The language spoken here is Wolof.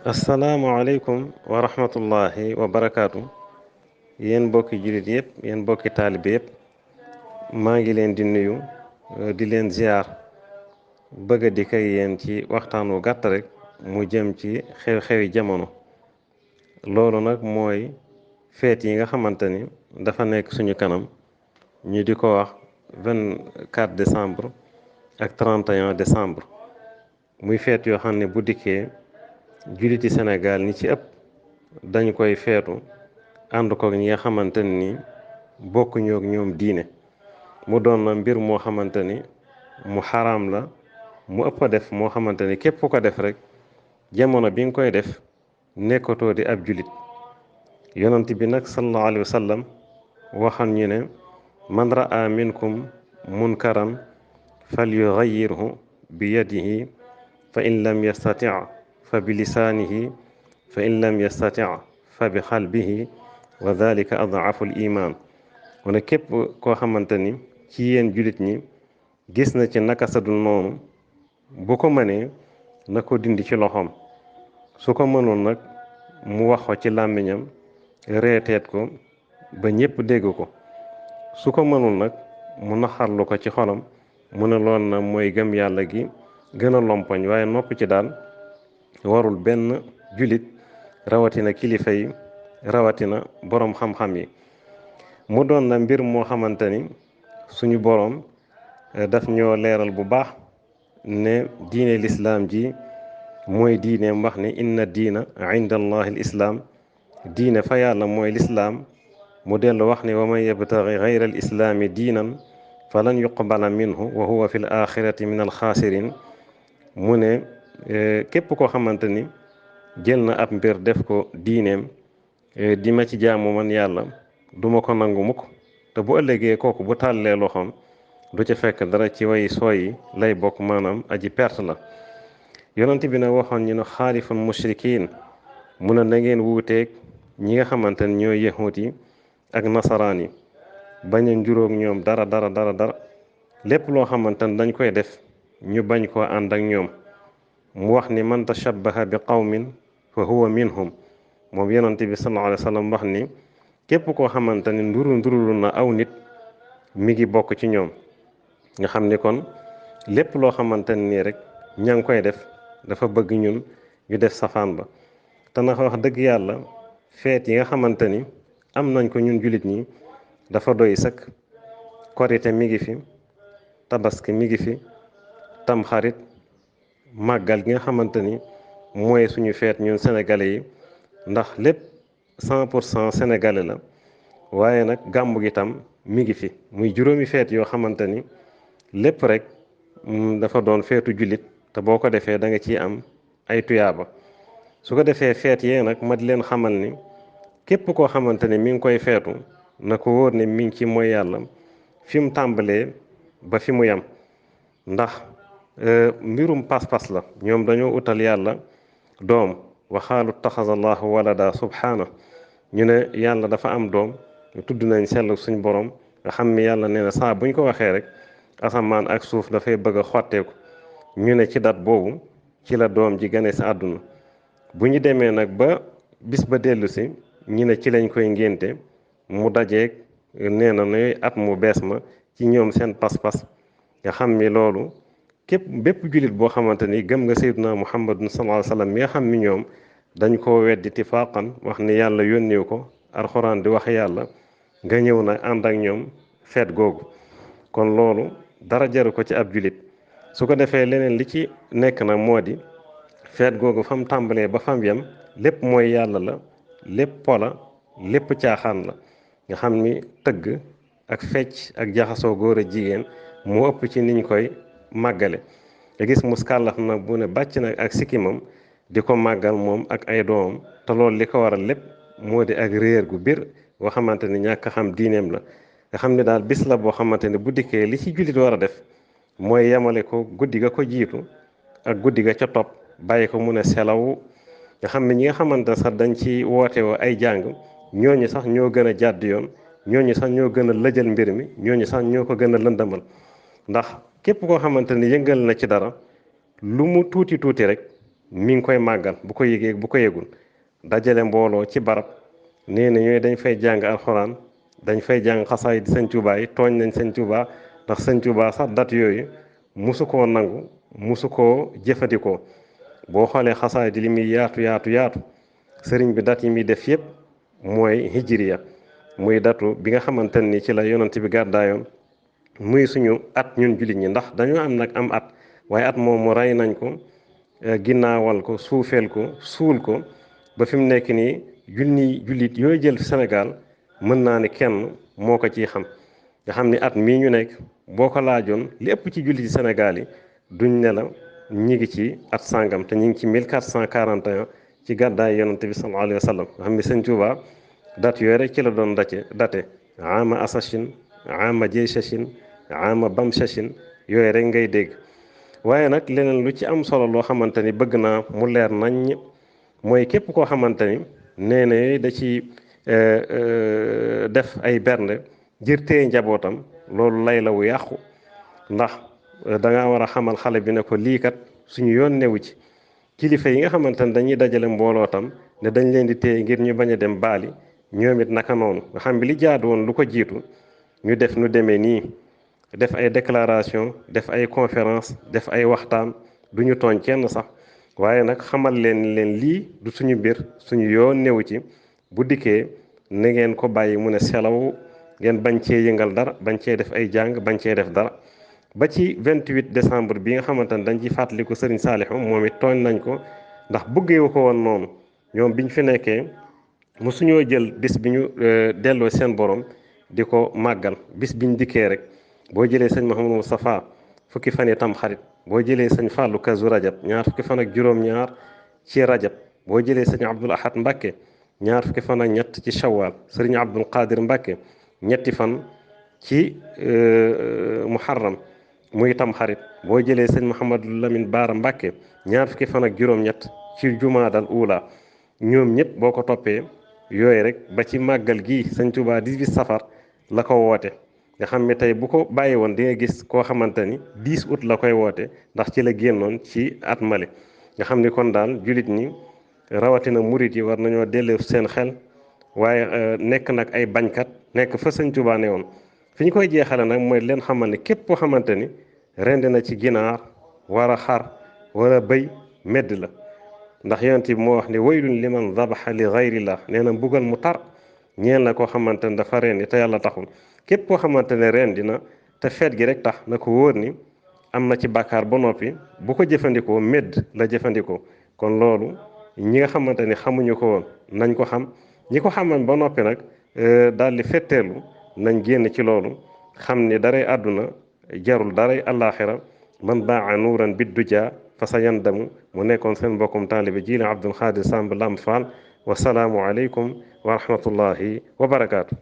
asalaamualeykum wa rahmatullahi wa barakaatu yéen mbokki jullit yëpp yéen mbokki taalibe yëpp maa ngi leen di nuyu di leen ziar bëgg a dikk ak yéen ci waxtaan wu gàtt rek mu jëm ci xew-xewi jamono. loolu nag mooy feet yi nga xamante ni dafa nekk suñu kanam ñu di ko wax 24 décembre ak 31 décembre muy feet yoo xam ne bu dikkee julliti Sénégal ñi ci ëpp dañu koy feetu ànd ko ñi nga xamante ni bokkuñu ak ñoom diine. mu doon na mbir moo xamante ni mu xaraam la mu ëpp a def moo xamante ni képp ku ko def rek jamono bi nga koy def nekkatoo di ab jullit. yonent bi nag sallallahu alayhi wa sallam waxan ñu ne man ra'a minkum munkaran fal yughayyirhu bi yadihi fa in lam yastati' fa bi lisaanihi fa in lam yastati' fa bi xalbihi wa dhalika ad'afu al iman. wala képp koo xamante ni ci yéen jullit ñi gis na ci naka sa dul noonu bu ko mënee na ko dindi ci loxoom, su ko mënoon nag mu wax ko ci làmmiñam reeteet ko ba ñépp dégg ko, su ko mënul nag mu naxarlu ko ci xolam mu ne lool na mooy gëm yàlla gi gën a lompoñ. waaye noppi ci daal warul benn jullit, rawatina kilifa yi, rawatina boroom xam-xam yi. mu doon na mbir moo xamante ni suñu boroom daf ñoo leeral bu baax ne diine lislaam ji mooy diineem, wax ni inna diina inda allahi l islaam, diine fa yàlla mooy lislaam. mu dellu wax ni wa man yabtaghi ghayra al islaami diinan falan yuqbala minhu wa huwa fi l axirati min al xaasirin. mu ne képp koo xamante ni jël na ab mbir def ko diineem di ma ci jaamu man yàlla duma ko nangu mukk, te bu ëllëgee kooku bu tàllee loxoom du ca fekk dara ci way sooyi lay bokk, maanaam aji perte la. yonent bi nag waxoon ñu ne xaaliful mushrikiin, mu ne na ngeen wuuteeg ñi nga xamante ne ñooy yahuut yi ak nasaraan yi, bañ a njuróog ñoom dara dara dara dara. lépp loo xamante ne dañ koy def ñu bañ koo ànd ak ñoom. mu wax ni man tashabbaha bi qawmin fa huwa minhum. moom yonent bi sallallahu alayhi wa sallam wax ni képp koo xamante ni ndurulu na aw nit mi ngi bokk ci ñoom. nga xam ni kon lépp loo xamante nii rek ña ngi koy def dafa bëgg ñun ñu def safaan ba. te na wax dëgg yàlla feet yi nga xamante ni am nañ ko ñun jullit ñi dafa doy sëkk. korite mi ngi fi, tabaski mi ngi fi, tamxarit, màggal gi nga xamante ni mooy suñu feet ñun sénégalais yi, ndax lépp 100% sénégalais la. waaye nag gàmmu gi tam mi ngi fi, muy juróomi feet yoo xamante ni lépp rek dafa doon feetu jullit, te boo ko defee da nga ciy am ay tuyaaba. su ko defee feet yee nag ma di leen xamal ni képp koo xamante ni mi ngi koy feetu na ko wóor ne mi ngi ci mooy yàlla fi mu tàmbalee ba fi mu yam. ndax mbirum pas-pas la. ñoom dañoo utal yàlla doom, waxaalu taxasallahu walada subhaana. ñu ne yàlla dafa am doom, tudd nañ sell suñ borom, nga xam ni yàlla nee na saa buñ ko waxee rek asamaan ak suuf dafay bëgg a xotteeku. ñu ne ci dat boobu ci la doom ji gane si àdduna. bu ñu demee nag ba bis ba dellu si ñu ne ci lañ koy ngénte, mu dajeeg nee na nooy at mu bees ma ci ñoom seen pas-pas. nga xam ni loolu bépp jullit boo xamante ni gëm nga sayyiduna muhammadun sallallahu alayhi wa sallam mi nga xam ni ñoom dañ koo weddi tifaqan, wax ni yàlla yónniw ko, alxuraan di wax yàlla, nga ñëw nag ànd ak ñoom feet googu. kon loolu dara jaru ko ci ab jullit. su ko defee leneen li ci nekk nag moo di feet googu fam tàmbalee ba fam yem lépp mooy yàlla la, lépp pola, lépp caaxaan la. nga xam ni tëgg ak fecc ak jaxasoo góor a jigéen moo ëpp ci niñ koy màggale. nga gis muskàllaf nag bu ne bàcc nag ak sikkimam di ko màggal moom ak ay doomam, te loolu li ko waral lépp moo di ak réer gu bir boo xamante ni ñàkk xam diineem la. nga xam ne daal bis la boo xamante ni bu dikkee li ci jullit war a def mooy yemale ko guddi ga ko jiitu ak guddi ga ca topp, bàyyi ko mu ne selaw. nga xam ne ñi nga xamante ne sax dañ ci woote woo ay jàng, ñooñu sax ñoo gën a jàdd yoon, ñooñu sax ñoo gën a lëjal mbir mi, ñooñu sax ñoo ko gën a lëndamal. ndax képp koo xamante ni yëngal na ci dara lu mu tuuti tuuti rek mi ngi koy màggal bu ko yëgee bu ko yëgul dajale mbooloo ci barab nee na ñooy dañ fay jàng alxuraan dañ fay jàng xasaay di sëñ Tuubaa yi tooñ nañ sëñ Tuubaa ndax sëñ Tuubaa sax dat yooyu musu koo nangu musu koo jëfandikoo boo xoolee xasaay di li muy yaatu yaatu yaatu sëriñ bi dat yi muy def yépp mooy hijriya muy datu bi nga xamante ni ci la yonent bi gàddaayoon muy suñu at ñun jullit ñi ndax dañoo am nag am at waaye at moomu rey nañ ko ginnaawal ko suufeel ko suul ko ba fi mu nekk nii junni jullit yooyu jël Sénégal mën naa ni kenn moo ko ciy xam nga xam ni at mii ñu nekk boo ko laajoon li ëpp ci jullit Sénégal yi duñ ne la ñi ngi ci at sàngam te ñi ngi ci 1441 ci gàddaay yonante bi sallallahu alayhi wa sallam nga xam ni sëñ Tuubaa date yooyu rek ci la doon date ama asachin ama jeysachin ama bamsachin yooyu rek ngay dégg waaye nag leneen lu ci am solo loo xamante ni bëgg naa mu leer nañ mooy képp koo xamante ni nee na da ci def ay bernde ngir téye njabootam loolu lay la wu yàqu ndax da nga war a xamal xale bi ne ko lii kat suñu yoon newu ci kilifa yi nga xamante ne dañuy dajale mbooloo tam ne dañ leen di téye ngir ñu bañ a dem baali ñoom it naka noonu nga xam bi li jaadu woon lu ko jiitu ñu def nu demee nii def ay déclaration def ay conférence def ay waxtaan du ñu tooñ kenn sax waaye nag xamal leen lii du suñu mbir suñu yoon newu ci bu dikkee na ngeen ko bàyyi mu ne selaw ngeen bañ cee yëngal dara bañ cee def ay jàng bañ cee def dara ba ci 28 décembre bi nga xamante ne dañ ci fàttaliku Serigne Saliou moom it tooñ nañ ko ndax bëggeewu ko woon noonu ñoom biñ fi nekkee mosuñoo jël bis bi ñu delloo seen borom di ko màggal bis biñ dikkee rek boo jëlee sëñ Mouhamadou Moustapha fukki fan yi tam xarit boo jëlee sëñ Fallou Kazu rajab ñaar fukki fan ak juróom-ñaar ci rajab boo jëlee sëñ Abdoul Ahad Mbacke ñaar fukki fan ak ñett ci shawwal sëriñ Abdoul Qadir Mbacke ñetti fan ci muharram muy tam xarit boo jëlee sëñ Mouhamadou Lamine Baara Mbacke ñaar fukki fan ak juróom-ñett ci jumaadal ula ñoom ñëpp boo ko toppee yooyu rek ba ci màggal gi sëñ Touba 18 safar la ko woote nga xam ne tey bu ko bàyyi woon di nga gis koo xamante ni 10 août la koy woote ndax ci la génnoon ci at male nga xam ni kon daal jullit ñi rawatina murit yi war nañoo dellu seen xel waaye nekk nag ay bañkat nekk fa sëñ Touba ne woon fi ñu koy jeexale nag mooy leen xamal ni képp koo xamante ni rendi na ci ginaar war a xar war a bëy medd la ndax yonent bi moo wax ni waylun liman dabaxa li gayrillah nee na mbugal mu tar ñeel na koo xamante ne dafa rendi te yàlla taxul képp koo xamante ne rendi na te feet gi rek tax na ko wóor ni am na ci bàkkaar ba noppi bu ko jëfandikoo medd la jëfandikoo kon loolu ñi nga xamante ni xamuñu ko woon nañ ko xam ñi ko xaman ba noppi nag daal di fetteelu nañ génn ci loolu xam ni daray àdduna jarul daray àllaaxira man baa nuuran bidduja fa sa yandamu mu nekkoon seen mbokkum taalibe ji la Abdul Xaadir Samb Lamp Fall wasalaamu aleykum wa rahmatullahi wa barakaatu.